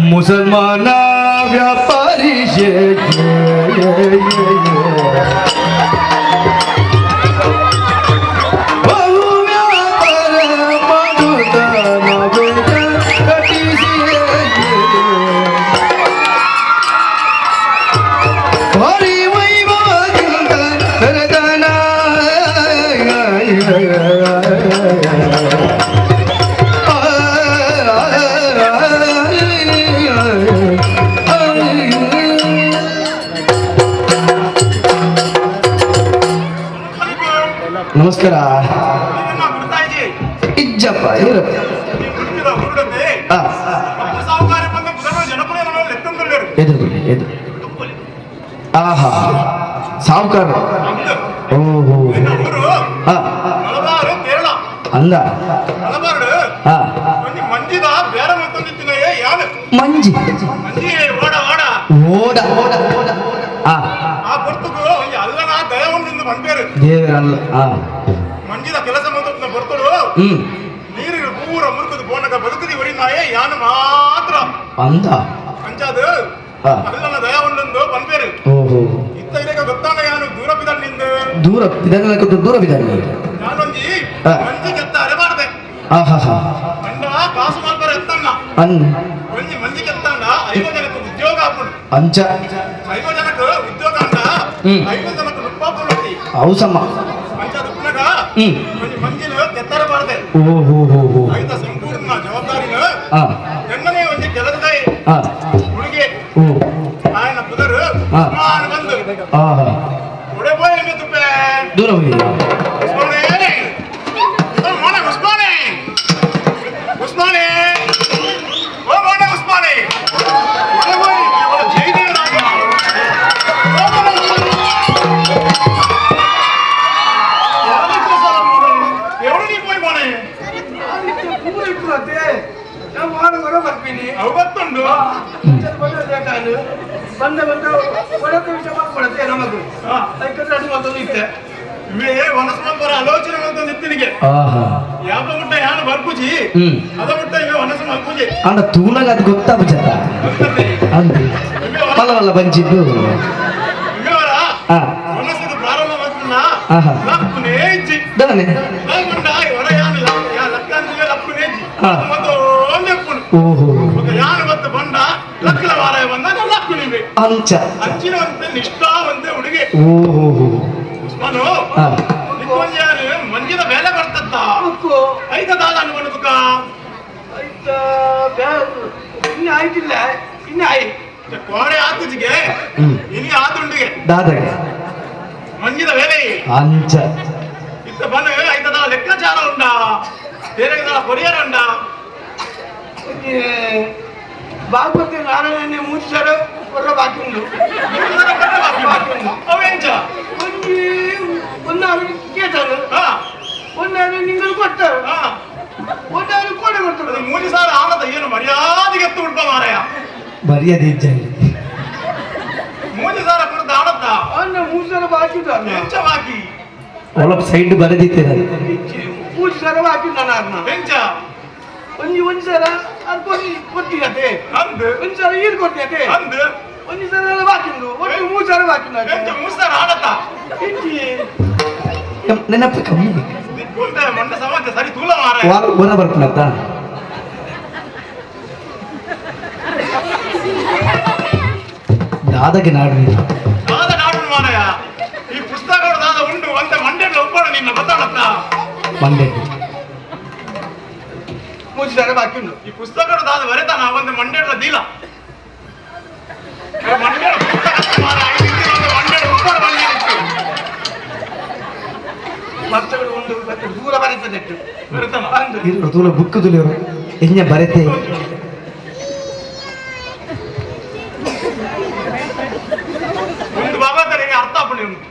ಮುಸಲ್ಮಾನ ವ್ಯಾಪಾರಿ ಬಹು ವ್ಯಾಪಾರ ಮಾಡುತ್ತ ನಾವೇಗ ಕಟ್ಟಿಸಿಯೇ. ಭಾರಿ ವೈಭವದಿಂದ ಕರೆದನ. ನಮಸ್ಕಾರ ಇಜ್ಜಪ್ಪ ಇರಪ್ಪ. ಆ, ಎದುರು ಎದುರು. ಆಹಾ, ಸಾವುಕಾರ. ಓಹೋ, ಆ, ಅಂದ. ಆ, ಮಂಜಿ ಓಡ ಓಡ. ಆ, ದೇವರಲ್ಲ. ಆ, ಮಂಜಿದ ಕೆಲಸ ಮಂತ್ರ ಬರ್ತಡು. ಹ್ಮ್. ನೀರಿನ ಪೂರ ಮುರುಕದ ಬೋನಗ ಬದುಕದಿ ಒರಿನಾಯೆ ಯಾನು ಮಾತ್ರ. ಅಂದ. ಅಂಚಾದ ಆ. ಅಲ್ಲನ ದಯ ಉಂಡೊಂದು ಪನ್ಪೇರು. ಓಹೋ. ಇತ್ತ ಇರೇಗ ಗೊತ್ತಾನ ಯಾನು ದೂರ ಬಿದಲ್ ನಿಂದು. ದೂರ ಇದನ್ನ ದೂರ ಬಿದ್ದಾನೆ. ಯಾನೊಂಜಿ ಆ. ಮಂಜಿ ಕೆತ್ತ ಅರೆಬಾರ್ದೆ. ಆಹಾ ಹಾ. ಅಂಡ ಕಾಸು ಮಲ್ಪರ ಎತ್ತಣ್ಣ. ಅನ್. ಒಂಜಿ ಮಂಜಿ ಕೆತ್ತಂಡ 50 ಜನಕ್ಕೆ ಉದ್ಯೋಗ ಆಪುಂಡು. ಅಂಚ. 50 ಜನಕ್ಕೆ ಉದ್ಯೋಗ ಅಂಡ ಹ್ಮ್. 50 ಜನಕ್ಕೆ ನುಪ್ಪಾಪುಂಡು. ಅವಸಮ್ಮ. ಅಂಚಾದ ಉಪ್ಪುನಗ ಹ್ಮ್. ಒಂಜಿ ಮಂಜಿನ ಕೆತ್ತರಬಾರ್ದೆ. ಓಹೋ ಹೋ ಹೋ. ಐತ ಸಂಪೂರ್ಣ ಜವಾಬ್ದಾರಿನ ಆ. ಎಣ್ಣನೇ ಒಂಜಿ ಕೆಲಸದ ಆ. ಹುಡುಗಿ. ಓ. ఆయన ಪುದರು ಆ. ಉಸ್ಮಾನ್ ಬಂದು ಆಹಾ. ಒಡೆ ಪೋಯ್ ಎಮ್ಮೆ ತುಪ್ಪೆ. ದೂರ ಹೋಗಿ. ಉಸ್ಮಾನೇ, ಓ ಮೋನೆ ಉಸ್ಮಾನೇ, ಉಸ್ಮಾನೇ, ಓ ಮೋನೆ ಉಸ್ಮಾನೇ, ಒಡೆ ಪೋಯ್ ಒಡೆ ಜೈದೇವರಾಗ. ಓ ಮೋನೆ ಉಸ್ಮಾನೇ. ವಾಲೈಕುಮ್ ಸಲಾಂ ಮೋನೆ. ಎವಡು ನೀ ಪೋಯ್ ಮೋನೆ? ಪೂರ ಇಪ್ಪುನತ್ತೆ ನಾವು ವಾರ ಹೊರ ಬರ್ತೀನಿ. ಅವು ಗೊತ್ತುಂಡು. ಬಂದ ಬಂದ ಕೊಡತೆ ವಿಷಯ ಕೊಡತೆ ನಮಗೂ. ಆ. ಅದಕ್ಕೆ ಅದು ಮತ್ತೊಂದು ಇತ್ತೆ. ಇವೇ ವನಸ್ಮಂಬರ ಆಲೋಚನೆ ಮಂತೊಂದು ಇತ್ತಿನಿಗೆ. ಆಹಾ. ಯಾವ ಮುಟ್ಟ ಯಾನು ಬರ್ಪುಜಿ. ಹ್ಮ್. ಅದ ಮುಟ್ಟ ಇವೆ ವನಸು ಮಲ್ಪುಜಿ. ಅಂಡ ತೂನಗ ಅದು ಗೊತ್ತಾಪುಜತ್ತ. ಗೊತ್ತತೆ. ಅಂದು ಪಲವಲ್ಲ ಬಂಚಿದ್ದು. ಇವರ ಆ. ಮನಸ್ಸಿಗೆ ಪ್ರಾರಂಭ ಮಾಡ್కున్నా. ಆಹಾ. ಲಕ್ಕುನೇ ಇಜ್ಜಿ. ದಾನೆ. ಲಕ್ಕುಂಡ ಇವರ ಯಾನು ಯಾ ಲಕ್ಕಂದಿಗೆ ಲಕ್ಕುನೇ ಇಜ್ಜಿ. ಆ. ಮತ್ತು ಒಂದೆಪ್ಪುನು. ಓಹೋ. ఒక ಯಾನು ಮತ್ತು ಬಂಡ ಲಕ್ಕಲ ವಾರಾಯ ಬಂದ ಲಕ್ಕು ನಿವೆ. ಅಂಚ. ಅಂಚಿನವಂತೆ ನಿಷ್ಠಾವಂತೆ ಹುಡುಗಿ. ಓಹೋ. ಉಸ್ಮಾನು. ಆ. ನಿಕ್ಕೊಂದು ಯಾರು ಮಂಜಿದ ಬೇಲೆ ಬರ್ತತ್ತ. ಬುಕ್ಕು. ಐತ ದಾದ ಅನ್ಕೊಂಡು ತುಕ. ಆಯ್ತ ಇನ್ನು ಆಯ್ತಿಲ್ಲ ಇನ್ನು ಆಯ್. ಕೋಡೆ ಆತುಜಿಗೆ. ಹ್ಮ್. ಇನಿ ಆತುಂಡಿಗೆ. ದಾದಗೆ. ಮಂಜಿದ ಬೇಲೆ. ಅಂಚ. ಇತ್ತ ಬನ್ನ ಐತದ ಲೆಕ್ಕಾಚಾರ ಉಂಡ ಬೇರೆ ಕೊರಿಯರ್ ಉಂಡ. ಭಾಗವತ ನಾರಾಯಣನೇ ಮೂರು ಸರ ಹೊರ ಬಾಕಿ ಉಂಟು. ಅವೆಂಚ? ಒಂಜಿ ಒಂದು ಕೇತಾನು. ಹಾ. ಒಂದು ನಿಂಗಳು ಕೊಡ್ತಾರೆ. ಹಾ. ಒಂದು ಕೋಡೆ ಕೊಡ್ತಾರೆ. ಅದು ಮೂರು ಸಾವಿರ ಆನದ ಏನು ಮರ್ಯಾದೆಗೆ ಎತ್ತು ಉಡ್ಪ ಮಾರಾಯ. ಮರ್ಯಾದೆ ಇಜ್ಜ. 3000 ಕೊಡ್ದ ಆನದ. ಅವನ್ನ 3 ಸಾವಿರ ಬಾಕಿ ಉಂಟು ಅದ್ನ. ಎಂಚ ಬಾಕಿ? ಒಳಪ್ ಸೈಡ್ ಬರೆದಿತ್ತಿರ. 3000 ಬಾಕಿ ಉಂಟು ನಾನು ಅದ್ನ. ಎಂಚ? ಒಂಜಿ ಒಂದು ಸಲ ಅದು ಕೊಡ್ತಿ ಕೊಡ್ತೀರತೆ. ಅಂದು. ಒಂದು ಸಲ ಈರು ಕೊಡ್ತೀಯತೆ. ಅಂದು. ಒಂದು ಸಲ ಎಲ್ಲ ಬಾಕಿ ಉಂಟು, ಒಟ್ಟು 3000 ಬಾಕಿ ಉಂಟು. ಎಂಚ 3000 ಆನದ? ಇಜ್ಜಿ. ನೆನಪು ಕಮ್ಮಿ. ನಿಕ್ಕುಂಟೆ ಮೊನ್ನೆ ಸಮಾಜ ಸರಿ ತೂಲ ಮಾರಾಯ. ವಾರ ಹೊರ ಬರ್ಪುನತ್ತ. ದಾದಗೆ ನಾಡು ನೀನು. ದಾದ ನಾಡು ಮಾರಾಯ, ಈ ಪುಸ್ತಕಗಳು ದಾದ ಉಂಡು ಅಂತ ಮಂಡ್ಯದ ಒಪ್ಪಣ ನಿನ್ನ ಗೊತ್ತಾಡತ್ತ. ಮಂಡೆ. 3000 ಬಾಕಿ ಉಂಟು. ಈ ಪುಸ್ತಕಗಳು ದಾದ ಬರೆತಾನ ಒಂದು ಮಂಡ್ಯದ ದೀಲ ಮಂಡ್ಯದ ಪುಸ್ತಕ ಮಾರಾಯ, ಒಂದು ಮಂಡ್ಯದ ಉಪ್ಪರ ಬಂದಿತ್ತು. ಮತ್ತಗಳು ಉಂಡು ಮತ್ತೆ ದೂರ ಬರೀತದೆ ಇಟ್ಟು. ಬರೆತಾನ. ಅಂದು. ಇರು ತೂಲ ಬುಕ್ ತುಲಿಯವರು ಎಂಜ ಬರೆತೆ. ಒಂದು ಬಾಬಾ ತರಿಗೆ ಅರ್ಥ ಆಪುಂಡು ಉಂಟು.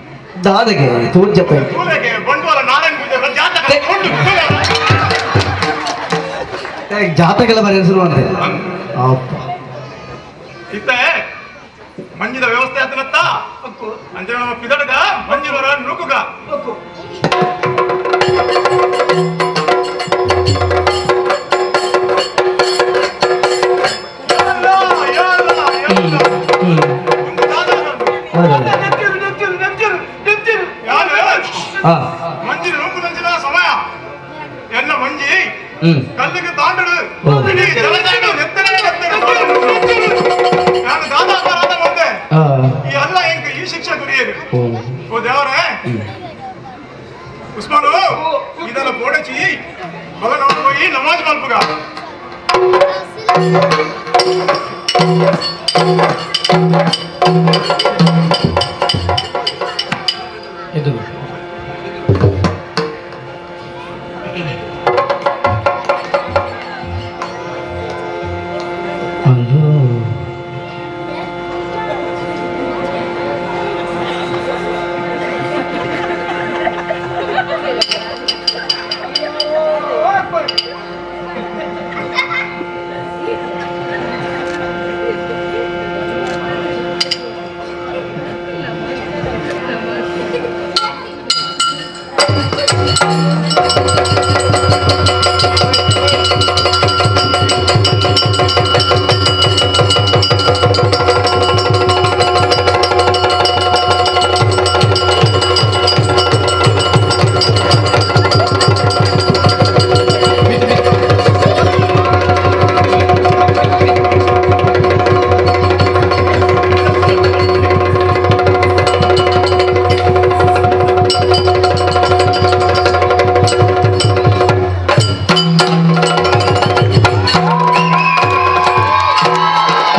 ದಾದಗೆ ತೋರ್ಜಪ್ಪ. ತೂಲೆಗೆ ಬಂಡವಾಳ ನಾರಾಯಣ ಪೂಜೆ ಜಾತಕ ಉಂಟು ತೂಲೆ. ಜಾತಕೆಲ್ಲ ಬರೆಯ ಶುರು ಮಾಡ್ದೆ ಅಪ್ಪ. ಇತ್ತೆ ಮಂಜಿದ ವ್ಯವಸ್ಥೆ ಆತನತ್ತ. ಒಕ್ಕು. ಅಂದ್ರೆ ನಮ್ಮ ಪಿದಡ್ಗ ಮಂಜಿನವರ ನೂಕುಗ. ಒಕ್ಕು. ಕಲ್ಲಿಗೆ ತಾಂಡಡು ಇಡೀ ಜಲಜಾಗ ನೆತ್ತನೆ ನೆತ್ತನೆ ನಾನು ದಾದಾ ಅಪರಾಧ ಬಂದೆ. ಈ ಅಲ್ಲ ಎಂಕ ಈ ಶಿಕ್ಷೆ ಗುರಿಯರು. ಓ ದೇವರೇ, ಉಸ್ಮಾನು, ಇದೆಲ್ಲ ಪೋಡಚಿ ಬಲ ಹೋಗಿ ನಮಾಜ್ ಮಲ್ಪುಗ. ಇದು ಅಲ್ಲೋ.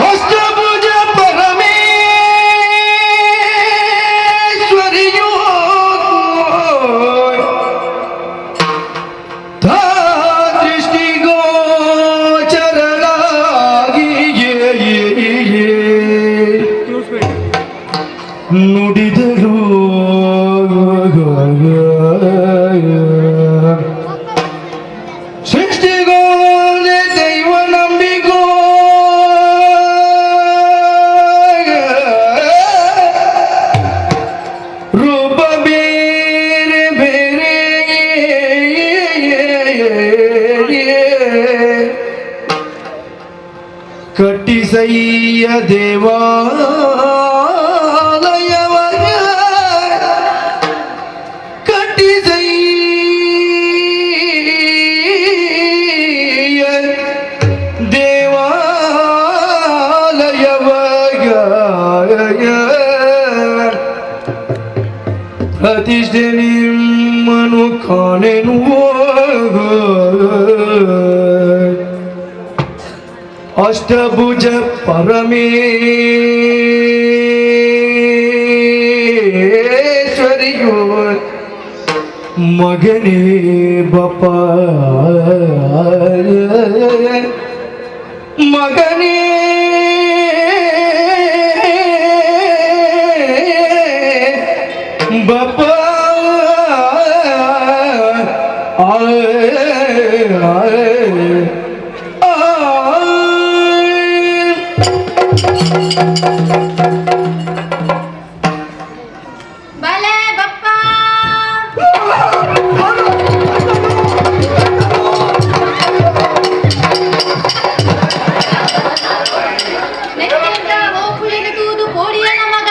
ಅಷ್ಟಭುಜ ಪರಮೇಶ್ವರಿಯೋ ದೃಷ್ಟಿಗೋಚರನಾಗಿ ನುಡಿದರು. ಸೃಷ್ಟಿಗೋಲೆ ದೈವ ನಂಬಿಗೋ ರೂಪ ಬೇರೆ ಬೇರೆ ಕಟ್ಟಿಸಯ್ಯ ದೇವಾಲಯವ, ಕಟ್ಟಿಸಯ್ಯ ದೇವಾಲಯವ, ಪ್ರತಿಷ್ಠೆ ನಿಮ್ಮನು ಕಾಣೆನು. ಅಷ್ಟಭುಜ ಪರಮೇಶ್ವರಿಯು ಮಗನೇ ಬಪ್ಪ, ಮಗನೇ ಬಪ್ಪ. ಆಯ್ ಆಯ್ ಆಯ್. ಬಲೆ ಬಪ್ಪ. ನೆತ್ತಿಂದ ಓಕುಳಿನ ತೂದು ಪೋಡಿಯನ ಮಗ,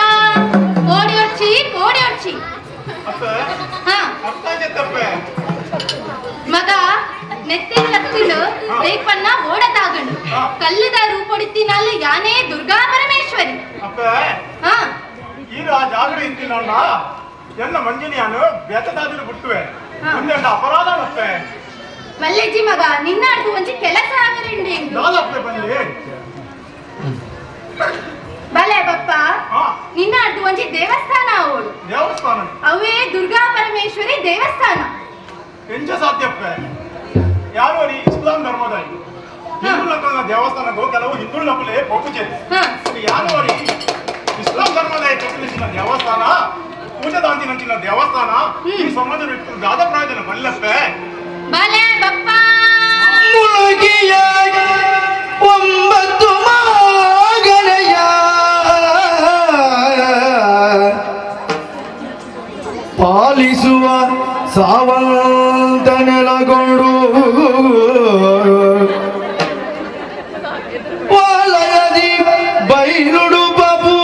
ಪೋಡಿ ಒರ್ಚಿ, ಪೋಡಿ ಒರ್ಚಿ. ಅಪ್ಪ. ಹಾ. ಅರ್ಥ ಆಗತ್ತಪ್ಪೆ. ಮಗ, ನೆತ್ತಿನ ಲತ್ತಿಲು ದೈಪನ್ನ ಓಡ ತಾಗಂಡು ಕಲ್ಲುದ ರೂಪೊಡಿತ್ತಿನಲ್ಲ ಯಾನೇ ದುರ್ಗಾ ಪರಮೇಶ್ವರಿ. ಅಪ್ಪ. ಹಾ. ಈ ಆ ಜಾಗರ ಇತ್ತಿನಣ್ಣ ಎನ್ನ ಮಂಜಿನಿಯಾನು ಬೆತ್ತದಾದಿಲು ಬಿಟ್ಟುವೆ. ಮುಂದೆ ಅಪರಾಧನಪ್ಪೆ. ಮಲ್ಲೆಜ್ಜಿ ಮಗ, ನಿನ್ನ ಅಡ್ದು ಒಂಜಿ ಕೆಲಸ ಆವರಿಂಡಿ. ದಾದಪ್ಪೆ ಬನ್ನಿ. ಬಲೆ ಬಪ್ಪ. ಹಾ. ನಿನ್ನ ಅಡ್ದು ಒಂಜಿ ದೇವಸ್ಥಾನ ಅವಳು. ದೇವಸ್ಥಾನ? ಅವೇ ದುರ್ಗಾ ಪರಮೇಶ್ವರಿ ದೇವಸ್ಥಾನ. ಎಂಚ ಸಾಧ್ಯಪ್ಪೆ? ಯಾರು ರೀ ಇಸ್ಲಾಂ ಧರ್ಮದ ಹಿಂದೂ ದೇವಸ್ಥಾನಕ್ಕೋ ಕೆಲವು ಹಿಂದೂ ಪೋಪುಜೆ. ಯಾರು ರೀ ಇಸ್ಲಾಂ ಧರ್ಮದ ಕಟ್ಟಿಸಿನ ದೇವಸ್ಥಾನ, ಪೂಜಾದಾಂತಿ ನಂಚಿನ ದೇವಸ್ಥಾನ ಈ ಸಮಾಜ ದಾದ ಪ್ರಯೋಜನ ಬಲ್ಲಪ್ಪೆ. ಬಲೆ ಬಪ್ಪ. ಮುಳುಗಿಯ 9 ಮಗನೆಯ ಪಾಲಿಸುವ ಸಾವಂತ ನೆಲಗೊಂಡು ವಲಯದಿ ಬೈಲುಡು ಪೂಜಿಸಿ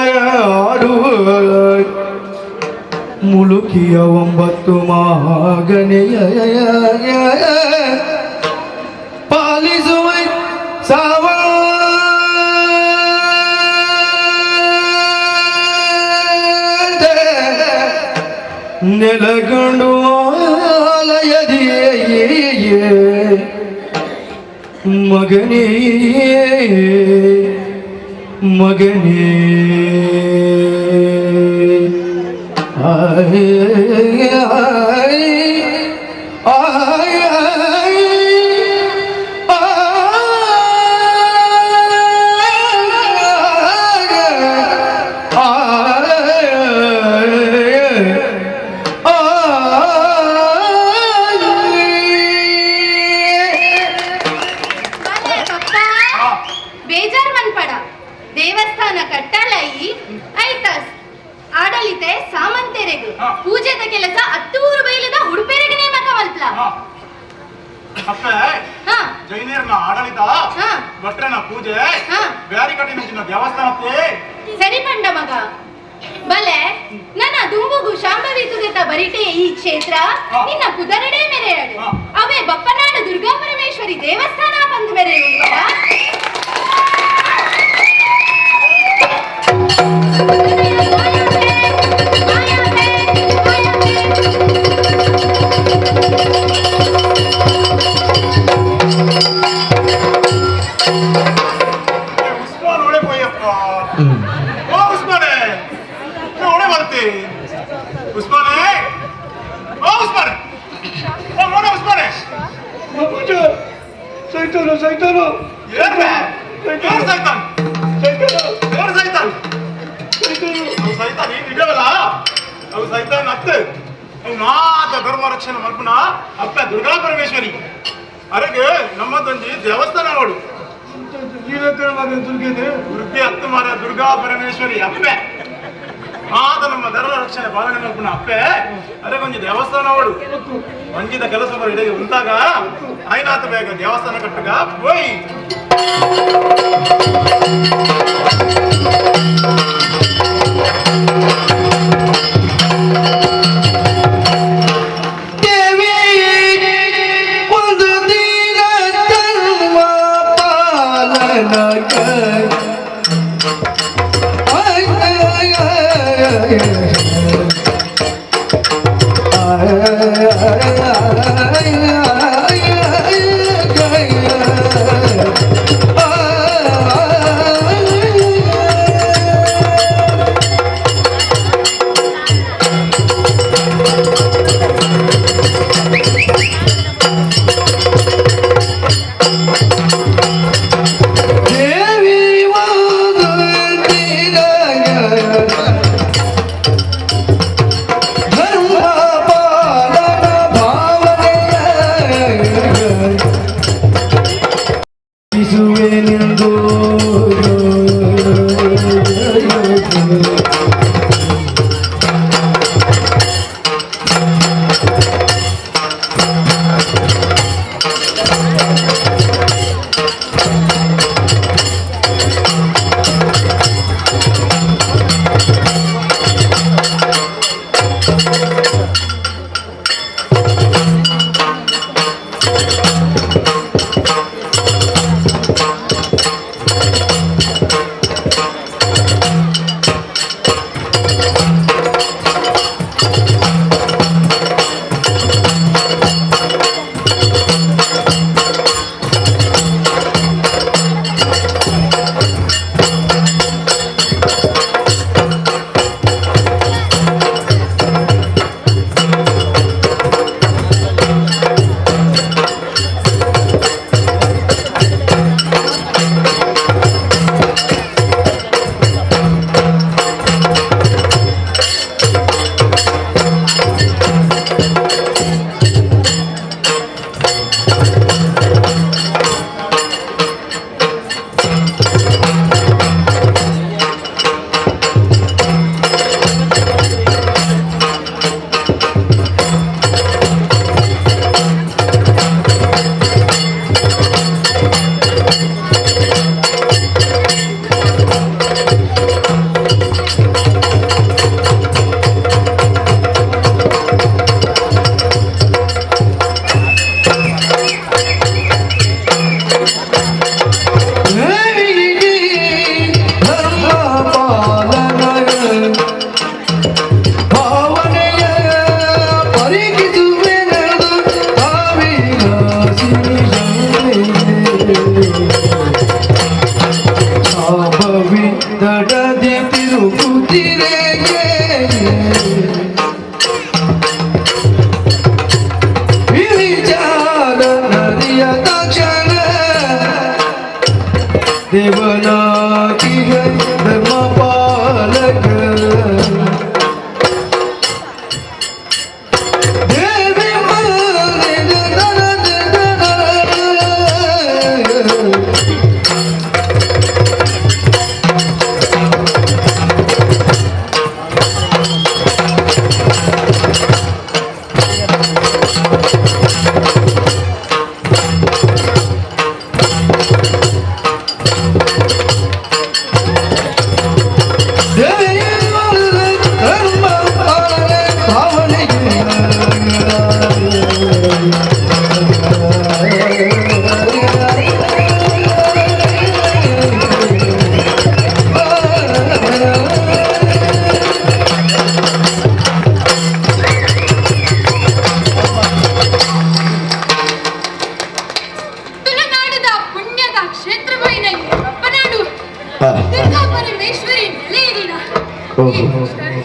ಮಾಯಾಡುವ. ಮುಳುಕಿಯ ಒಂಬತ್ತು ಮಹಾಗಣೆಯ ಪಾಲಿಸುವ ಸಾವ ನೆಲಗೊಂಡು ಆಲಯದಿಯೇ ಮಗನೇ ಮಗನೇ ಆಯ್ ಆಯ್ ಆಯ್ ಬಲೆ ಪಪ್ಪ ಬೇಜಾರ್ ಮನ್ಪಡ ದೇವಸ್ಥಾನ ಕಟ್ಟಾಲಯಿ ಐತಾಸ್ ಆಡಳಿತೆ ಸಾಮಂತೆರೆಗು ಪೂಜೆದ ಕೆಲಸ ಅತ್ತೂರು ಬೈಲದ ಉಡುಪೆರೆಗೆ ನೇಮಕ ಮಲ್ಪ್ಲ. ಅಪ್ಪೆ ಹಾ. ಜೈನೇರ್ನ ಆಡಳಿತ ಭಟ್ರನ ಪೂಜೆ ಬ್ಯಾರಿ ಕಟ್ಟಿನ ದೇವಸ್ಥಾನಕ್ಕೆ. ಸರಿ ಪಂಡ ಮಗ ಬಲೆ ನನ್ನ ದುಂಬುಗು ಶಾಂಭವಿ ತುಗೆತ ಬರಿಟೆ ಈ ಕ್ಷೇತ್ರ ನಿನ್ನ ಪುದರಡೆ ಮೆರೆಯಾಡು ಅವೇ ಬಪ್ಪನಾಡು ದುರ್ಗಾ ಪರಮೇಶ್ವರಿ ದೇವಸ್ಥಾನ ಬಂದು ಮೆರೆಯುವುದು. ಉಸ್ಮಾನ್ ಒಳೆ ಪೋಯಪ್ಪ. ಓ ಉಸ್ಮಾನೆ, ಒಳೆ ಬರ್ತಿ ಉಸ್ಮಾನೆ. ಓ ಉಸ್ಮಾನೆ, ಓ ಮೋಡ ಉಸ್ಮಾನೆ. ಬಾಪೂಜಿ ಸೈತಾನು ಸೈತಾನು. ಏನ್ ಬೇ? ಏನ್ ಸೈತಾನ್? ಸೈತಾನು. ಏನ್ ಸೈತಾನ್? ಸೈತಾನು. ಅವು ಸೈತಾನ್ ಏನ್ ನಿಜವಲ್ಲ, ಅವು ಸೈತಾನ್ ಅತ್ತೆ. ಅವು ಮಾತ ಧರ್ಮ ರಕ್ಷಣೆ ಮಲ್ಪುನ ಅಪ್ಪ ದುರ್ಗಾ ಪರಮೇಶ್ವರಿ ಅರೆಗೆ ನಮ್ಮದೊಂಜಿ ದೇವಸ್ಥಾನ ನೋಡು. ನೀಲಕರ ಮಗನ ದುರ್ಗದೆ. ದುರ್ಗೆ ಅತ್ತು ಮಾರ ದುರ್ಗಾ ಪರಮೇಶ್ವರಿ ಅಪ್ಪೆ ಮಾತ ನಮ್ಮ ಧರ್ಮ ರಕ್ಷಣೆ ಪಾಲನೆ ಮಲ್ಪುನ ಅಪ್ಪೆ ಅರೆಗೊಂಜಿ ದೇವಸ್ಥಾನ ನೋಡು. ಒಂಜಿದ ಕೆಲಸ ಬರೋ ಇಡೆಗೆ ಉಂತಾಗ ಆಯ್ನಾತ ಬೇಗ ದೇವಸ್ಥಾನ ಕಟ್ಟಗ ಪೋಯ್. ದೇವಿ ಒಂದು ದಿನ ತಮ್ಮ ಪಾಲನಕ ಆಯ್ ಆಯ್ ಆಯ್ ಆಯ್.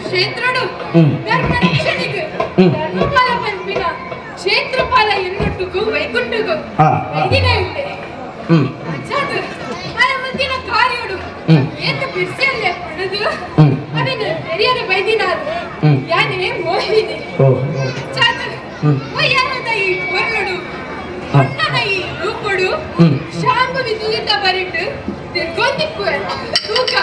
ಕ್ಷೇತ್ರಡು ಧರ್ಮ ರಕ್ಷಣೆಗೆ ಧರ್ಮಪಾಲ ಪನ್ಪಿನ ಕ್ಷೇತ್ರಪಾಲ ಎನ್ನುಟ್ಟುಗು ವೈಕುಂಠಗು ಐದಿನ ಉಂಟೆ ಅಚ್ಚಾದು ಆಯ ಮತ್ತಿನ ಕಾರ್ಯೋಡು ಏತ ಬಿರ್ಸಿಯಲ್ಲೇ ಪಡೆದು ಅದನ್ನು பெரியರ ಬೈದಿನಾರು ಯಾನೇ ಮೋಹಿನಿ ಅಚ್ಚಾದು ಒಯ್ಯಾರದ ಈ ಪೊರ್ಲುಡು ಪೊನ್ನನ ಈ ರೂಪುಡು ಶಾಂಭವಿ ತುದಿತ ಬರಿಟ್ಟು ತಿರ್ಗೊಂದಿಪ್ಪುವೆ ತೂಕ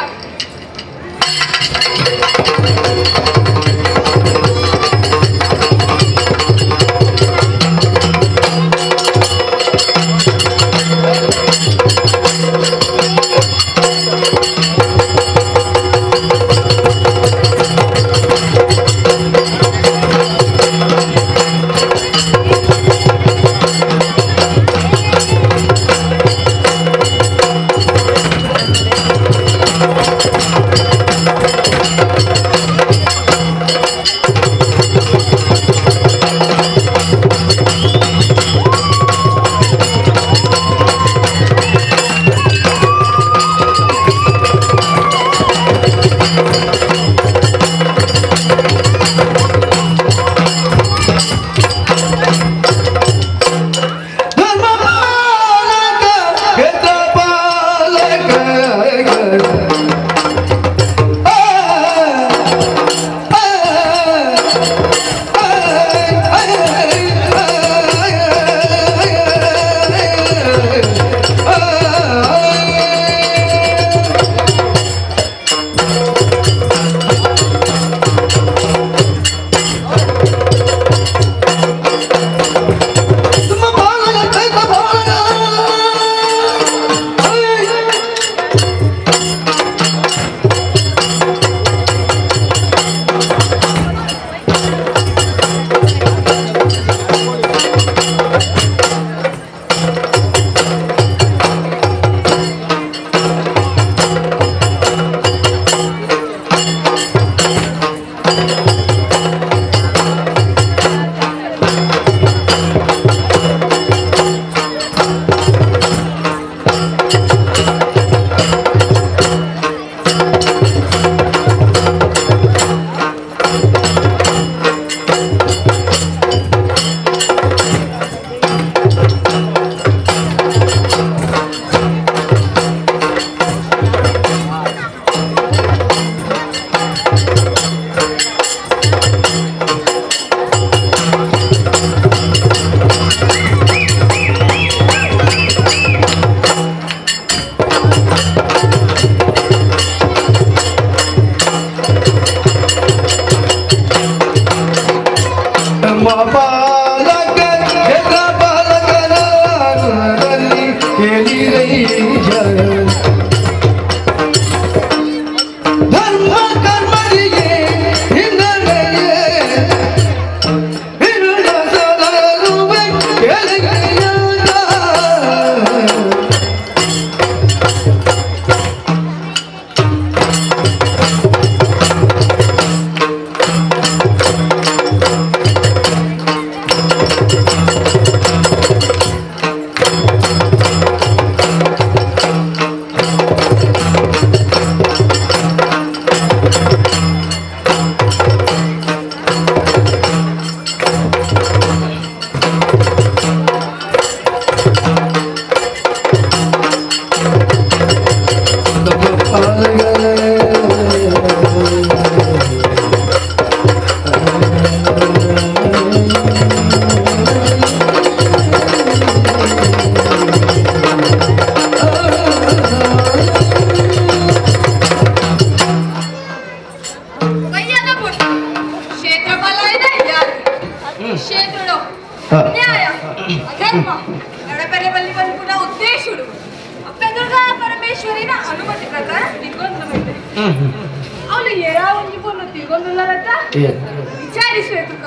ವಿಚಾರಿಸುವೆ ತುಕ.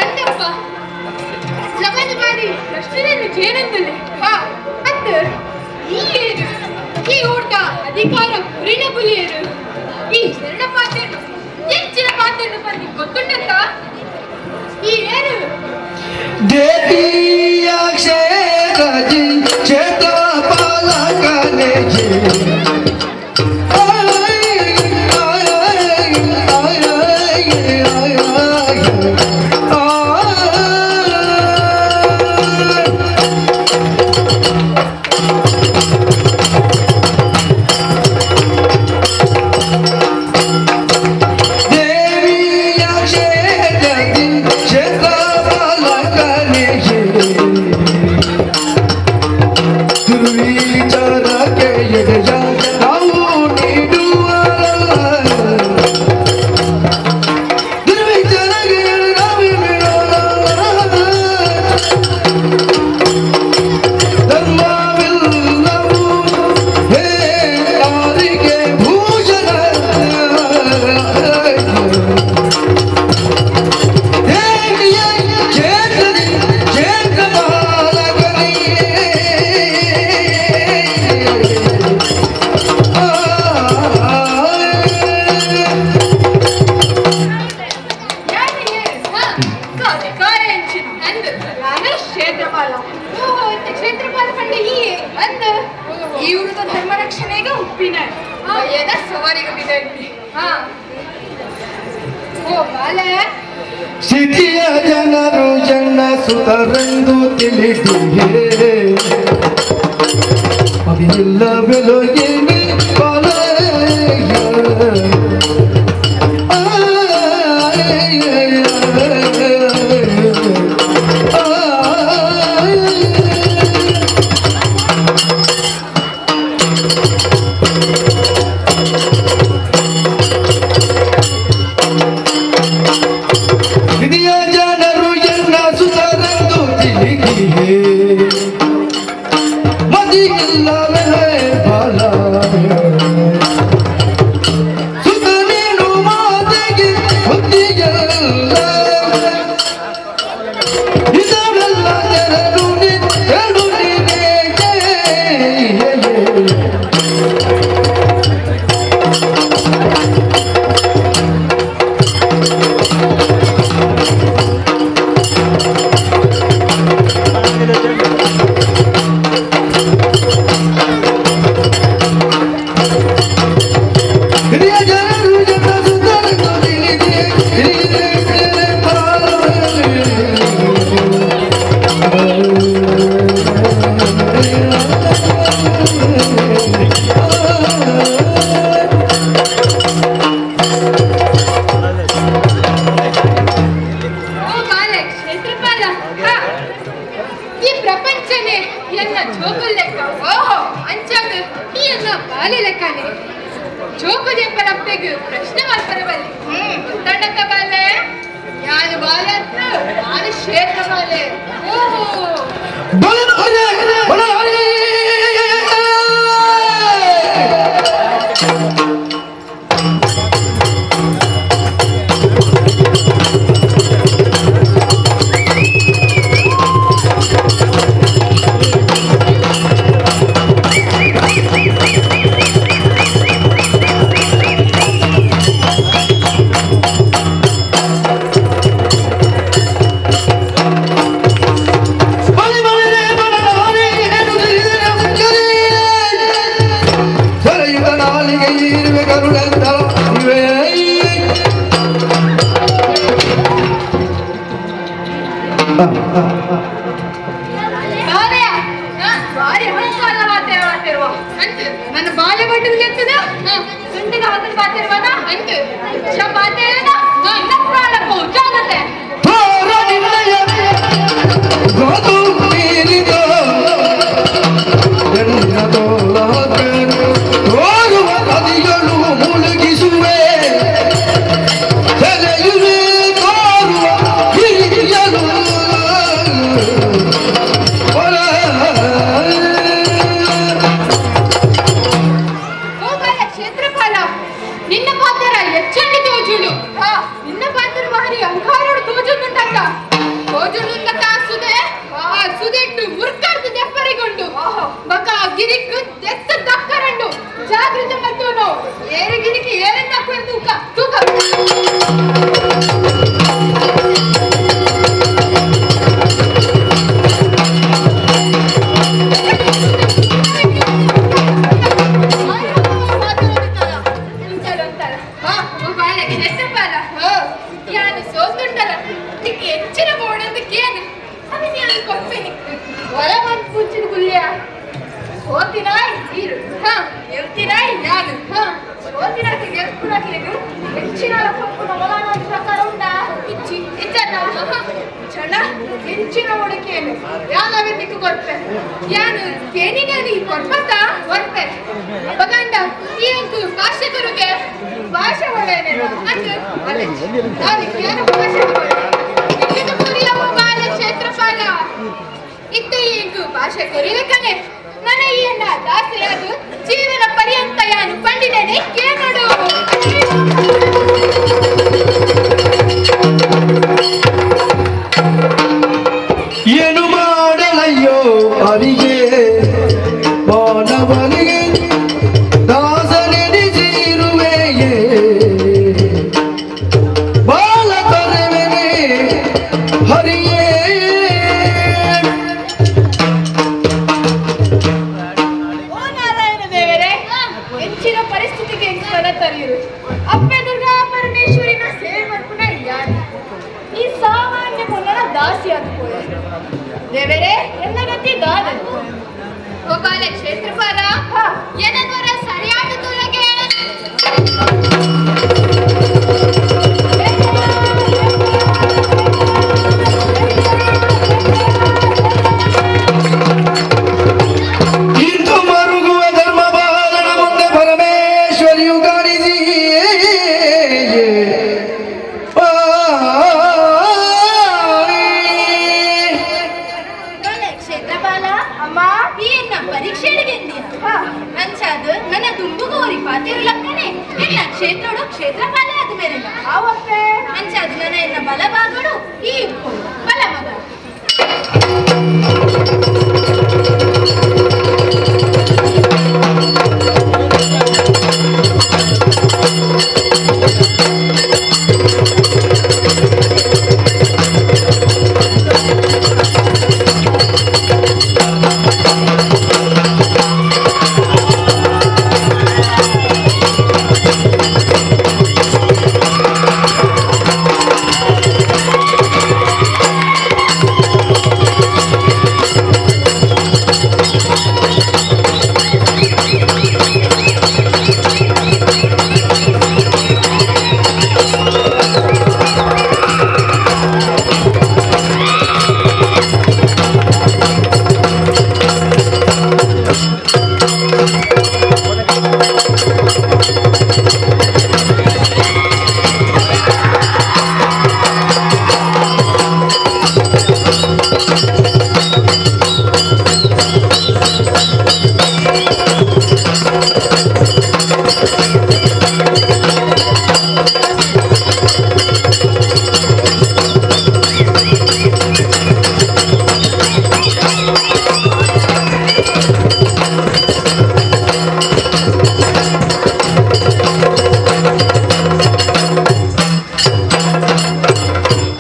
ಅಂದಪ್ಪ ಸಮಾಜವಾದಿ ಪ್ರಶ್ನೆಯನ್ನು ಜೇನಂದುಲೆ ಹಾ ಅತ್ತ ಈ ಏರು ಈ ಊಟ ಅಧಿಕಾರ ಕುರಿನ ಬುಲಿಯರು ಈ ಶರಣ ಪಾತ್ರನು ಹೆಚ್ಚಿನ ಪಾತ್ರನು ಬಂದು ಗೊತ್ತುಂಟಂತ ಈ ಏರು ದೇವಿಯ ಕ್ಷೇತ್ರಜಿ ಕ್ಷೇತ್ರ ಪಾಲಕನೇ ಜಿ. ಆಯ್, ಆಯ್, ಆಯ್, ಆಯ್, ಆಯ್, ಆಯ್, ಆಯ್. ದೇವಿಯ ಕ್ಷೇತ್ರದಿ ಕ್ಷೇತ್ರ ಪಾಲಕನೇ ಜಿ. ದುರ್ವಿಚಾರಕ್ಕೆ ಎಡೆಯ ನಾವು ನೀಡುವರಲ್ಲ. ದುರ್ವಿಚಾರಕ್ಕೆ ಎಡೆಯ ನಾವು ನೀಡುವರಲ್ಲ. ಧರ್ಮವಿಲ್ಲವು ಹೇ ಯಾರಿಗೆ ಭೂಷಣ. ದೇವಿಯ ಕ್ಷೇತ್ರದಿ ಕ್ಷೇತ್ರ ಪಾಲಕನೇ. ಯಾರು ಏರು ಹಾ ಅಧಿಕಾರ ಎಂಚಿನ ಅಂದು ನಾನು ಕ್ಷೇತ್ರಪಾಲ ಓಹೋ ಇಂತ ಕ್ಷೇತ್ರಪಾಲ ಪಂಡ ಈ ಅಂದು ಈ ಊರದ ಧರ್ಮ ರಕ್ಷಣೆಗೆ ಉಪ್ಪಿನ ಭಯದ ಸವಾರಿಗೆ ಬಿದ್ದಿ ಹಾ ಓ ಬಾಲೆ ಸಿಟಿಯ ಜನರು ಜನ ಸುತರೆಂದು ತಿಳಿದಿಯೇ ಅದಿಲ್ಲ ಬೆಲಗಿನಿ ಹಿರಿಯ ಜನರು ಎನ್ನ ಸುತರೆಂದು ತಿಳಿದಿಯೇ ಮದಿಯಿಲ್ಲವೇ ಬಾಲ ಸುತ ನೀನು ಮಾತೆಗೆ ಬುದ್ಧಿಯಲ್ಲ ಇದರೆಲ್ಲ ಜನರು ಎರಡು ನೀನೇ. ಹಿರಿಯ ಜನರು ಜನ ಸುತರೆಂದು ತಿಳಿದಿಯೇ ಹಿರಿಯ ಓ ಬಾಲೆ ಕ್ಷೇತ್ರಪಾಲ ಹಾ ಈ ಪ್ರಪಂಚನೇ ಎನ್ನ ಜೋಕುಲ್ ಲೆಕ್ಕ ಓಹೋ ಅಂಚಾಗ ಈ ಎನ್ನ ಬಾಲೆ ಲೆಕ್ಕನೆ ಜೋಕುದೆ ಪರಪ್ಪೆಗ್ ಪ್ರಶ್ನೆ ಮಾಡ್ಪರಬಲ್ಲಿ ಗೊತ್ತಣ್ಣಕ್ಕ ಬಾಲೆ ಯಾನು ಬಾಲೆ ಅಂತ ನಾನು ಕ್ಷೇತ್ರ ಬಾಲೆ ಓಹೋ ಬಲ ಬಲ ಬಲ. ಬಲಿ ಬಲಿ ರೇ ಬಲ ಬಲಿ ಏನು ತಿಳಿದರೆ ಸರೆಯುತ ನಾಲಿಗೆ ಇರುವೆ ಕರುಣಂತ ಇವೆ. ಬಾಲೆಯ ಬಾರಿ ಅಹಂಕಾರ ಮಾತೇರುವ ಅಂತು ನನ್ನ ಬಾಲೆ ಬಟ್ಟದಲ್ಲಿ ಎತ್ತದ ಸುಂಟಿನ ಹತ್ತಿರ ಮಾತಿರುವದ ಅಂತು ಮಾತೇನ ನನ್ನ ಪ್ರಾಣ ಜಾಗತೆ ತೋರ ನಿನ್ನಯ ಗೋದು ಮೀರಿದ ಎನ್ನ ತೋಳಕನು ತೋರುವ ನದಿಗಳು ಮುಳುಗಿಸುವೆ ಸೆಳೆಯುವೆ. ಸೋತಿನಾಯ್ ಈರು ಗೆಲ್ತಿನಾಯ್ ಯಾನು ಸೋತಿನಾಕಿ ಗೆಲ್ಪುನಕ್ಲೆಗ್ ಹೆಚ್ಚಿನ ಪೊಪ್ಪುನ ಮೊಲಾನ ಪ್ರಕಾರ ಉಂಡಾ ಇಚ್ಚಿ ಇಚ್ಚನ್ನ ಚಣ ಹೆಚ್ಚಿನ ಒಡಕೆಯನ್ನು ಯಾನವೇ ನಿಕ್ಕು ಕೊರ್ಪೆ ಯಾನು ಕೇನಿನಾನಿ ಕೊರ್ಪತ್ತ ಕೊರ್ಪೆ ಅಪಗಂಡ ಈ ಅಂಕು ಭಾಷೆ ಕೊರುಗೆ ಭಾಷೆ ಒಳ್ಳೆಯನೇನ ಅಂದು ಅಲೆ ನಾನು ಏನು ಭಾಷೆ ಇಲ್ಲಿದು ಕುರಿಯವ ಬಾಲ ಕ್ಷೇತ್ರಪಾಲ ಇತ್ತ ಇಂಕು ಭಾಷೆ ಕೊರಿಲಕನೆ ನನ್ನ ಈ ಅಣ್ಣ ದಾಸೆಯಾದು ಜೀವನ ಪರ್ಯಂತ ಯಾನು ಪಂಡಿತನೇ ಕೇಳೋಡು. ಏನು ಮಾಡಲಯ್ಯೋ ಅರಿಗೆ ಮಾನವನಿಗೆ ದಾಸನೆನಿಸಿರುವೆಯೇ ಬಾಲ ತರುವೆನೆ ಹರಿಯೇ. ಓ ನಾರಾಯಣ ದೇವರೇ, ಹೆಚ್ಚಿನ ಪರಿಸ್ಥಿತಿಗೆ ಹೆಂಗ್ ತರಿಯರು ಅಪ್ಪೆ ದುರ್ಗಾ ಪರಮೇಶ್ವರಿನ ಸೇವೆ ಮಲ್ಪುನ ಯಾರು ಈ ಸಾಮಾನ್ಯ ಪೊನ್ನನ ದಾಸಿ ಆದ ಪೋಯ ದೇವರೇ ಎನ್ನ ಗತಿ ದಾದ. ಗೋಪಾಲ ಕ್ಷೇತ್ರಪಾಲ ಏನನ್ನರ ಸರಿಯಾದ ತುಲಗೆ. ಇಂದು ಮರುಗುವ ಧರ್ಮ ಬಾಲನ ಮುಂದೆ ಪರಮೇಶ್ವರಿಯು ಕಾಣಿಸಿ ಕ್ಷೇತ್ರಪಾಲ ಅಮ್ಮ ಈ ಎನ್ನ ಪರೀಕ್ಷೆಗೆ ಅಂಚಾದ ನನ್ನ ದುಂಬುಗೋರಿ ಪಾತಿರು ಲಕ್ಕನೆ ಎನ್ನ ಕ್ಷೇತ್ರೋಡು ಕ್ಷೇತ್ರಪಾಲ ಆದ ಮೇರೆಲ್ಲ ಆವಪ್ಪೆ ಅಂಚಾದ ನನ್ನ ಎನ್ನ ಬಲಭಾಗಡು ಈ ಬಲ ಮಗ.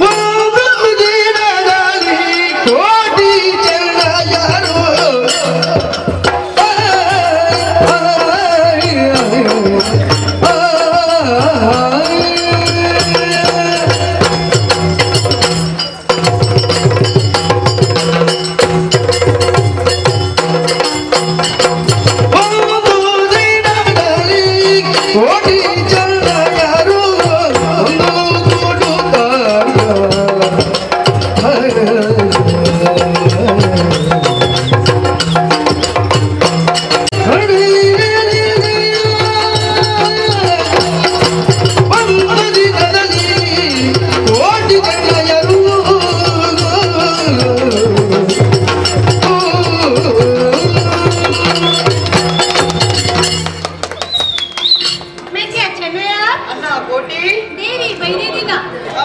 ಒಂದು ದಿನದಲ್ಲಿ ಕೋಟಿ ಚೆನ್ನಯರು ಒಂದು ದಿನದಲ್ಲಿ ಕೋಟಿ ಚೆನ್ನಯರು ಒಂದು ಒಂದು ದಿನದಲ್ಲಿ ಕೋಟಿ ಚೆನ್ನಯರು. ಮೆಕ್ಕೆ ಚೆನ್ನಯ್ಯ ಅಣ್ಣ ಕೋಟಿ ದೇವಿ ಬೈದೇದಿನ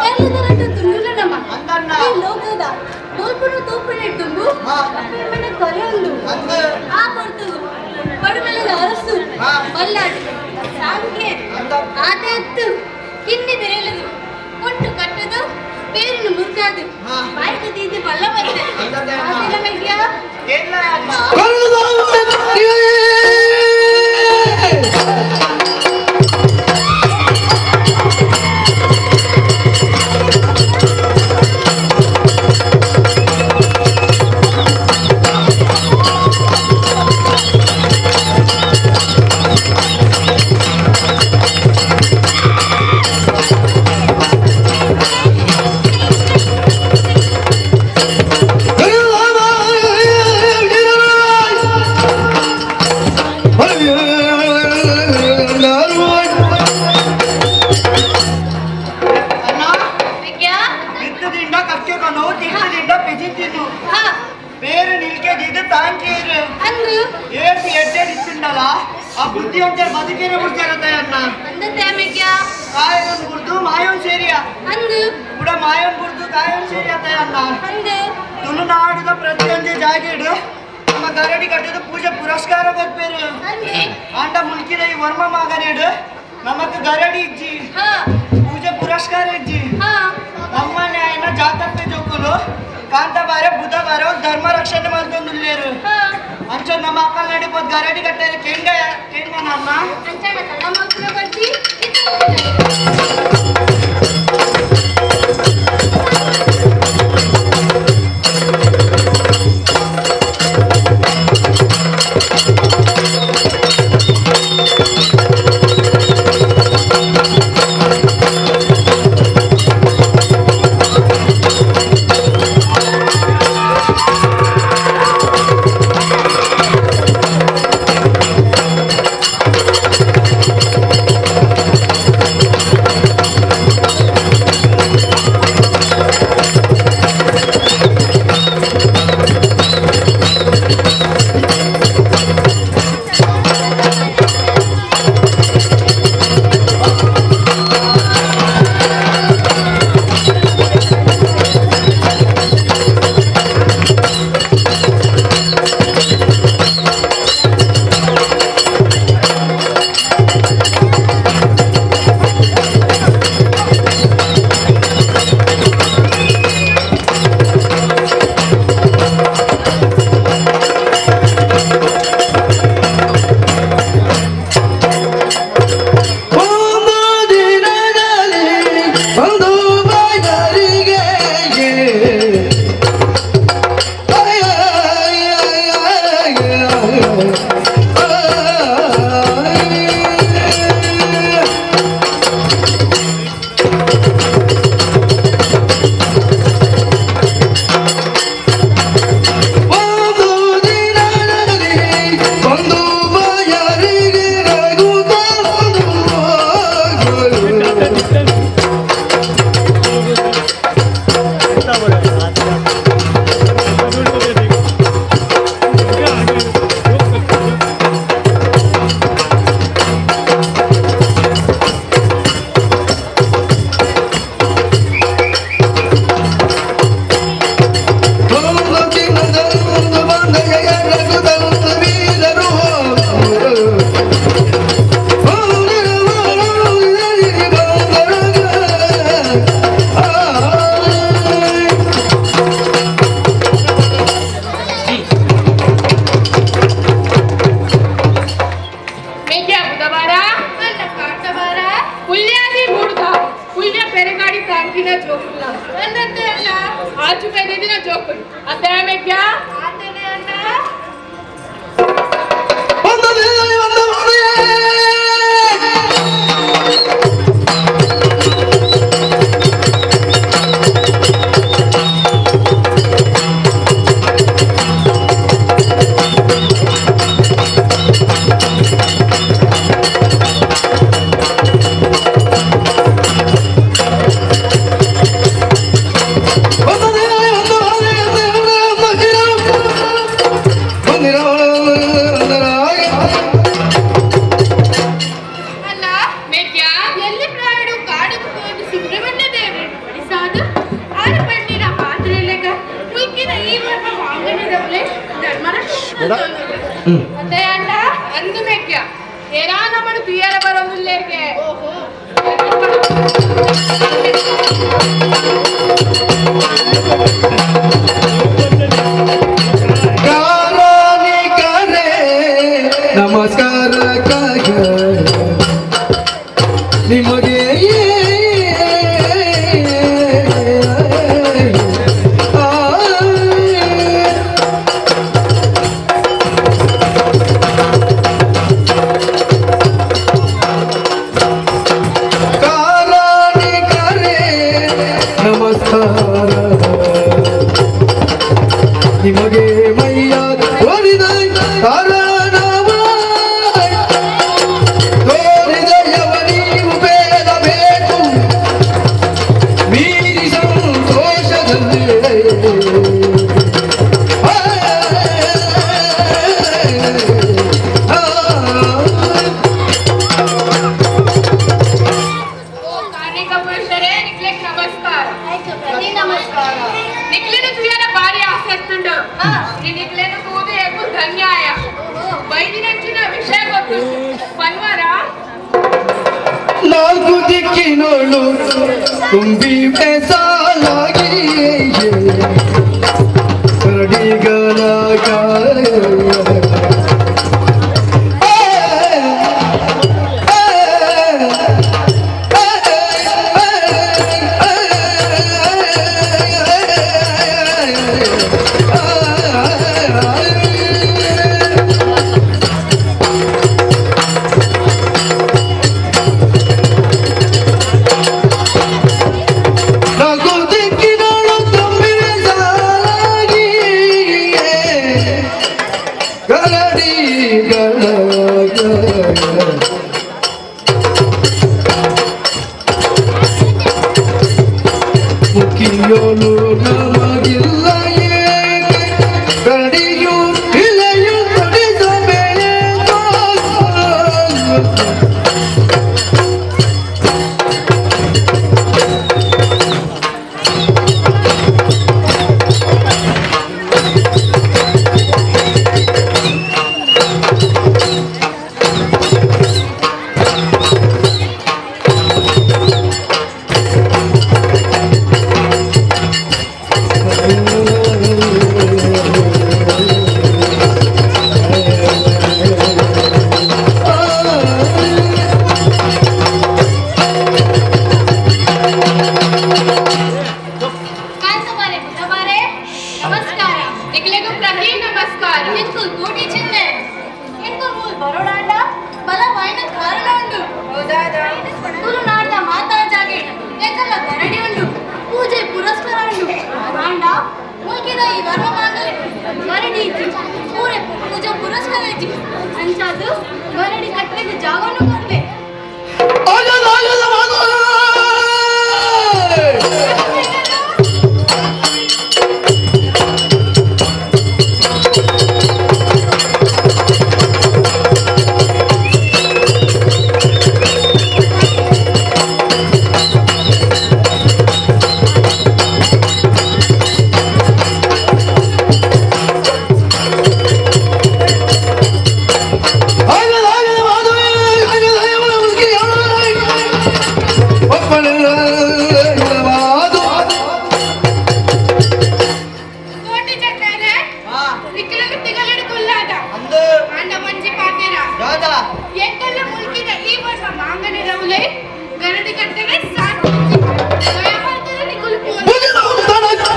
ಎಲ್ಲದರಟ್ಟು ತುಳುಲನಮ್ಮ ಅಂದಣ್ಣ. ಈ ಲೋಕದ ತೋಲ್ಪುನು ತೋಪುನೆ ತುಂಬು ಅಪ್ಪೆಮ್ಮನ ಕೊರೆಯೊಂದು ಅಂದ. ಆ ಪೊರ್ತುಗು ಪಡುಮೆಲದ ಅರಸು ಬಲ್ಲಾಡು ಸಾಂಗೆ ಅಂದ. ಆತೆ ಅತ್ತು ಕಿನ್ನಿ ಬೆರೆಯಲದು ಒಟ್ಟು ಕಟ್ಟದು ಪೇರಿನ ಮುರ್ಕಾದು ಬಾಯ್ಕ ತೀತಿ ಬಲ್ಲ ಬರುತ್ತೆ ಅಂದಣ್ಣ. ಆತೆಲ್ಲ ಮೆಗ್ಯ ಏನ್ಲ ಅಣ್ಣ. ಕರುಣಾಮಯಿ. ಬೇರೆ ನಿಲ್ಕೆ ದಿದ್ದು ತಾಂಕೇರು ಅಂದು ಏತು ಎಡ್ಡೆಡಿತ್ತುಂಡಲ ಆ ಬುದ್ಧಿವಂತರ ಬದುಕೇನೆ ಬಿಡ್ತಾರತ್ತ ಅಣ್ಣ ಅಂದತ್ತೆ ಮೆಗ್ಯ ಕಾಯೋನ್ ಗುರ್ದು ಮಾಯೋನ್ ಸೇರಿಯ ಅಂದು ಕೂಡ ಮಾಯೋನ್ ಗುರ್ದು ಕಾಯೋನ್ ಸೇರಿಯ ಅಣ್ಣ ಅಂದು ತುಳುನಾಡುದ ಪ್ರತಿಯೊಂದು ಜಾಗೆಡು ನಮ್ಮ ಗರಡಿ ಕಟ್ಟದ ಪೂಜೆ ಪುರಸ್ಕಾರ ಕೊರ್ಪೇರು ಅಂದೆ ಆಂಡ ಮುಲ್ಕಿದ ಈ ವರ್ಮ ಮಗನೇಡು ನಮಕ್ ಗರಡಿ ಇಜ್ಜಿ ಹಾ ಪೂಜೆ ಪುರಸ್ಕಾರ ಇಜ್ಜಿ ಹಾ ನಮ್ಮ ನ್ಯಾಯನ ಜಾತಪ್ಪೆ ಜೋಕುಲು ಕಾಂತಬಾರೆ ಬುಧವಾರ ಧರ್ಮ ರಕ್ಷಣೆ ಮಾಡ್ತೊಂದುಲ್ಲೇರು ಹಾ ಅಂಚ ನಮ್ಮ ಅಕ್ಕಲ್ ನಡಿಬೋದು ಗರಡಿ ಕಟ್ಟಾರೆ ಕೆಂಡ ಕೆಂಡ ನಮ್ಮ ಅಂಚನ ತಡ ಮಕ್ಕಳು ಬರ್ತಿ ಇತ್ತು. ಒಂದು ದಿನದಲ್ಲಿ ಒಂದು ಬಾಯಾರಿಗೆ ಒಂದು ದಿನದಲ್ಲಿ ಒಂದು ಬಾಯಾರಿಗೆ ರಘುತಂದು ಒಂದು ಬಂದೆಯ ರಘುತಂದು ವೀರರು ಮೆಗ್ಯ ಬುಧವಾರ ಅಲ್ಲ ಕಾಟವಾರ ಪುಲ್ಯಾದಿ ಮೂಡ್ದ ಪುಲ್ಯ ಪೆರೆಗಾಡಿ ತಾಂಕಿನ ಜೋಕುಲ್ಲ ಅಂದತ್ತೆ ಅಲ್ಲ ಆಚು ಪೆರೆದಿನ ಜೋಕುಲ್ ಅದೇ ಮೆಗ್ಯ ಆತನೇ ಅಣ್ಣ ಒಂದು ದಿನದಲ್ಲಿ ಒಂದು ಬಂದೆಯೇ. ಒಂದು ದಿನದಲ್ಲಿ ಒಂದು ಬಂದೆಯೇ. ಅಲ್ಲ ಮೆಗ್ಯ ಎಲ್ಲಿ ಪ್ರಾಯಡು ಕಾಡುಕು ಹೋದ ಸುಬ್ರಹ್ಮಣ್ಯ ದೇವರನ್ನು ಬಡಿಸಾದು ಆರು ಪಣ್ಣಿನ ಪಾತ್ರೆಲೆಗ ಮುಲ್ಕಿನ ಈ ವರ್ಮ ವಾಂಗಣದವಳೆ ಧರ್ಮರ ಅದೇ ಅಣ್ಣ ಅಂದು ಮೆಗ್ಯ ಏರಾ ನಮ್ಮನ್ನು ತುಯ್ಯರ ಬರೋದಿಲ್ಲೇಗೆ ಓಹೋ ಕಾರಾನಿಕರೇ ನಮಸ್ಕಾರ ಕಾಯ ನಿಮಗೆ ಕಾರಾನಿಕರೇ ನಮಸ್ಕಾರ ನಿಮಗೆ ಮೈಯ ತೋರಿದ ಕಾರಣವ ತೋರಿದ ನೀವು ಬೇಡಬೇಕು ಮೀರಿ ಸಂತೋಷದಲ್ಲಿ ಆ. ನಮಸ್ಕಾರ. ನಿಕ್ಲೆನ ತುಯರ ಬಾರಿ ಆಸಕ್ತುಂಡು. ನಿಕ್ಲೆನ ತೂದು ಎಕ್ಕು ಧನ್ಯಾಯ. ಬೈದಿನಂಚಿನ ವಿಷಯ ಗೊತ್ತು ಪನ್ವರ. ನಾಲ್ಕು ದಿಕ್ಕಿನೋಳು ತುಂಬಿ ಸಾಲಾಗಿ ಕರಡಿಗಳ ನಾಲ್ಕು ದಿಕ್ಕಿನೋಳು ತುಂಬಿ ಸಾಲಾಗಿ ಕರಡಿಗಳ ಮುಖಿಯೋಳು ನಮಗಿಲ್ಲ ಏಕೆ ಕರಡಿಯು ಇಲೆಯು ತೊಡಿಸಬೇಕು. ಕಾಂತಬಾರೆ ಬುಧಬಾರೆ ನಮಸ್ಕಾರ. ನಿಕ್ಲೆಗು ಪ್ರತಿ ನಮಸ್ಕಾರ. ಎಂಕುಲ್ ಕೋಟಿ ಚಿನ್ನೆ ಎಂಕುಲ್ ಮೂಲ್ ಬರೋಡಾಂಡ ಬಲವಾಯಿನ ಕಾರಣ ಉಂಡು. ತುಳುನಾಡ್ದ ಮಾತಾ ಜಾಗೆ ಎಂಕಲ್ಲ ಗರಡಿ ಉಂಡು, ಪೂಜೆ ಪುರಸ್ಕಾರ ಉಂಡು. ಆಂಡ ಮುಲ್ಕಿದ ಈ ವರ್ಮ ಮಾಂಗಲ್ಯ ಗರಡಿ ಇಜ್ಜಿ, ಪೂರೆ ಪೂಜೆ ಪುರಸ್ಕಾರ ಇಜ್ಜಿ. ಅಂಚಾದು ಗರಡಿ ಕಟ್ಟಲಿಕ್ಕೆ ಜಾಗವನ್ನು ಕೊಡ್ಲೆ. ಕೋಟಿ ಚಟ್ಟರೆ ಹಾ. ನಿಕ್ಲೆಗು ತಿಗಲೆಡು ಕುಲ್ಲಾದ ಅಂದು. ಆಂಡ ಮಂಜಿ ಪಾತೆರ. ದಾದಾ. ಎಂಕಲ್ಲ ಮುಲ್ಕಿದ ಈ ವರ್ಷ ಮಾಂಗಲ್ಯ ರೌಲೆ ಗರಡಿ ಕಟ್ಟರೆ ಸಾಕು. ದಯಮಾಡ್ತದೆ ನಿಕುಲು ಪೋಲಿ.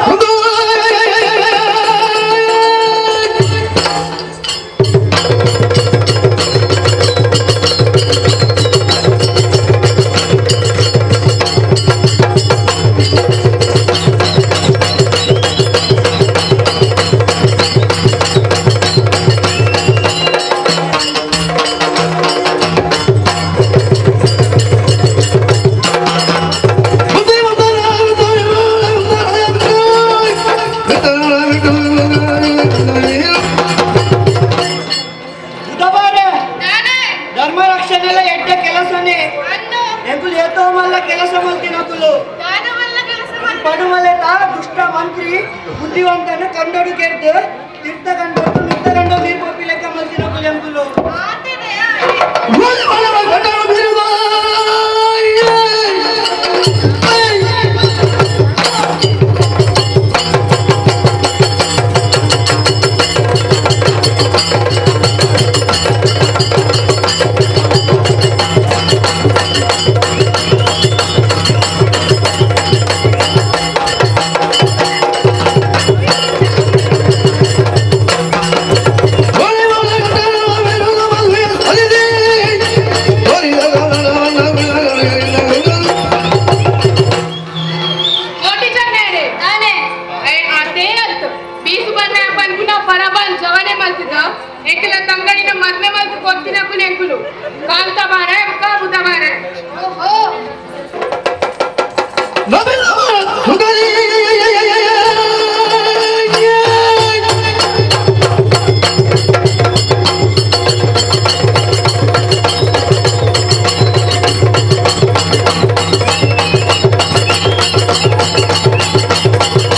ಬುಧವಾರ. ನಾನೇ. ಧರ್ಮ ರಕ್ಷಣೆಲ್ಲ ಎಡ್ಡೆ ಕೆಲಸನೇ. ಅನ್ನು. ಎಂಕುಲು ಏತೋ ಮಲ್ಲ ಕೆಲಸ ಮಲ್ತಿನಕುಲು. ದಾನವಲ್ಲ ಕೆಲಸ ಮಾಡ್ತಾರೆ. ಪಡುಮಲೆತ ದುಷ್ಟ ಮಂತ್ರಿ ಬುದ್ಧಿವಂತನ ಕಂಡೋಡು ಕೆಡ್ದು ತೀರ್ಥ ಕಂಡೋಡು ಮಿತ್ತ ಕಂಡೋ ನೀರು ಪಪ್ಪಿ ಲೆಕ್ಕ ಮಲ್ತಿನಕುಲು ಎಂಕುಲು. ಆತನೆಯ. ಕೋಟಿ ಚನ್ನೇರೆ. ನಾನೇ. ಅದೇ ಅಲ್ತು ಬೀಸು ಬನ್ನ ಪನ್ಪುನ ಪರಬನ್ ಜವನೆ ಮಲ್ತಿದ್ದ ಎಂಕಲ ತಂಗಡಿನ ಮದ್ಮೆ ಮಲ್ತು ಕೊತ್ತಿನಕುಲು ಎಂಕುಲು ಕಾಂತ ಬಾರೆ ಬುಕ್ಕ ಬುಧ ಬಾರೆ. ಓಹೋ. ಿ.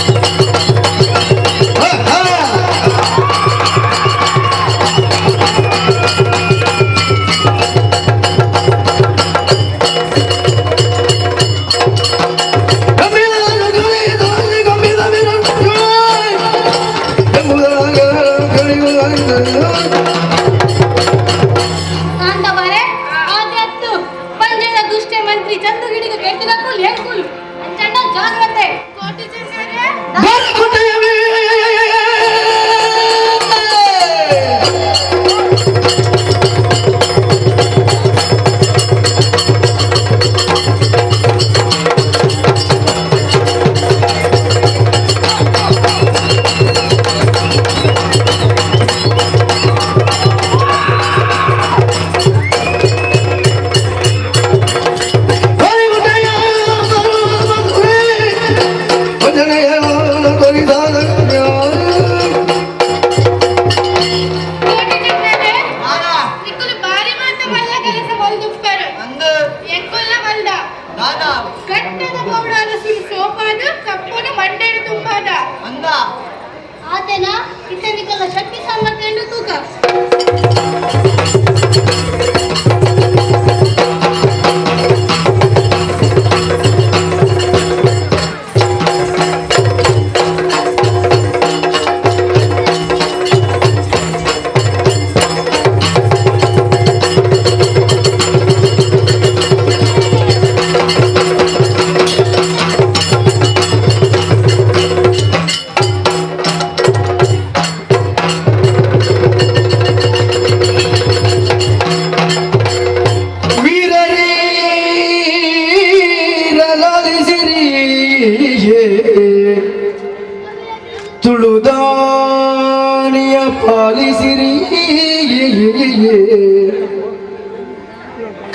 ತುಳುದಾನಿಯ ಪಾಲಿಸಿರಿ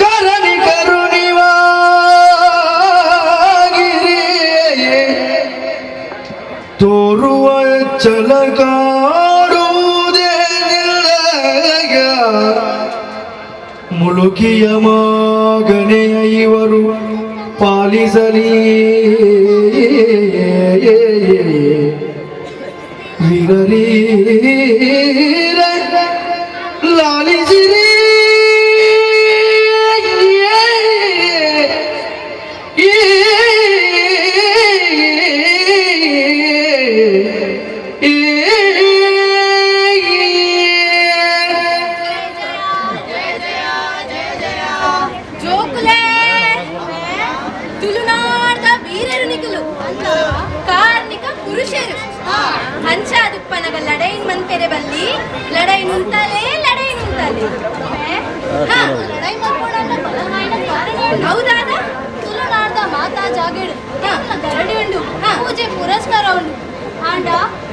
ಕರಣಿ ಕರುಣಿವಾಗಿರಿ ತೋರುವ ಚಲಕಾಡುವುದೇ ಮುಳುಗಿಯ ಮಾಗನೆಯ ಇವರು ಪಾಲಿಸಲಿ ವೀರರೀರ ಲಾಲಿಸಿರಿ ಜೋಕುಲೇ ತುಳುನಾಡ್ದ ವೀರರು ನಿಕಲು ಕಾರ್ಣಿಕ ಪುರುಷರು ಅಂಚಾದುಪ್ಪನಗ ಲಡೈನ್ ಮನ್ಪೆರೆ ಬಲ್ಲಿ ಲಡೈ ನುಂತಾಲೆ ಲಡೈ ನುಂತಾಲೆ ಲಡೈ ಮಲ್ಪೋಡಂಡ ಬಲವಾಯಿನ ಕಾರಣ ಹೌದಾದ ತುಳುನಾಡ್ದ ಮಾತಾ ಜಾಗೆಡು ಗರಡಿ ಉಂಡು ಪೂಜೆ ಪುರಸ್ಕಾರ ಉಂಡು ಆಂಡ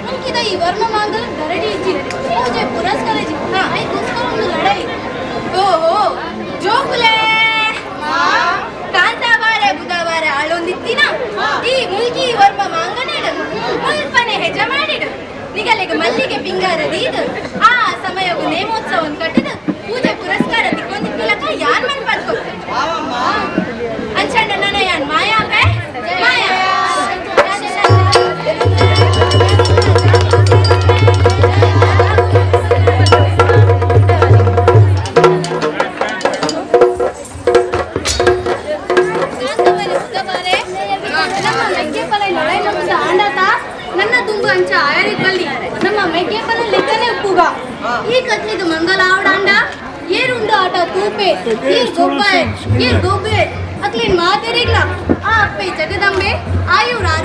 ಮುಲ್ಕಿದ ಈ ವರ್ಮ ಮಾಂಗಲ ಗರಡಿ ಇಜ್ಜಿ ಪೂಜೆ ಪುರಸ್ಕಾರ ಇಜ್ಜಿ ಐಗೋಸ್ಕರ ಒಂದು ಲಡೈ. ಓಹೋ ಜೋಕುಲೇ ಕಾಂತಾಬಾರೆ ಬುಧವಾರ ಆಳೊಂದಿತ್ತಿನ ಈ ಮುಲ್ಕಿ ವರ್ಮ ಮಾಂಗನೇಡು ಮುಲ್ಪನೆ ಹೆಜ ಮಾಡಿಡು ನಿಗಲಿಗ ಮಲ್ಲಿಗೆ ಪಿಂಗಾರ ದೀದು ಆ ಸಮಯವು ನೇಮೋತ್ಸವನ್ ಕಟ್ಟದು ಪೂಜೆ ಪುರಸ್ಕಾರ ತಿಕ್ಕೊಂದಿತ್ತಿಲಕ ಯಾನ್ ಮನ್ ಪಡ್ಕೊ ಅಂಚಂಡ ನನ್ನ ಯಾನ್ ಮಾಯಾ ಬೇ ಮಾಯಾ. ನಮ್ಮ ಮೆಗ್ಗೆಪಲ ಲಡೈ ನಮ್ದು ಆಂಡಾತ ನನ್ನ ತುಂಬು ಅಂಚ ಆಯರಿಗ್ ಬಲ್ಲಿ ನಮ್ಮ ಮೆಗ್ಗೆಪಲ ಲೆಕ್ಕನೆ ಉಪ್ಪುಗ ಈ ಕತ್ಲಿಗೆ ಮಂಗಲ ಆವಡಾಂಡ ಏರುಂಡು ಆಟ ತೂಪೆ ಏರ್ ಗೊಬ್ಬೆ ಏರ್ ಗೊಬ್ಬೆ ಅಕ್ಲಿನ್ ಮಾತೆರಿಗ್ಲ ಆ ಅಪ್ಪೆ ಜಗದಂಬೆ ಆಯುರ್ ಆರೋಗ್ಯ.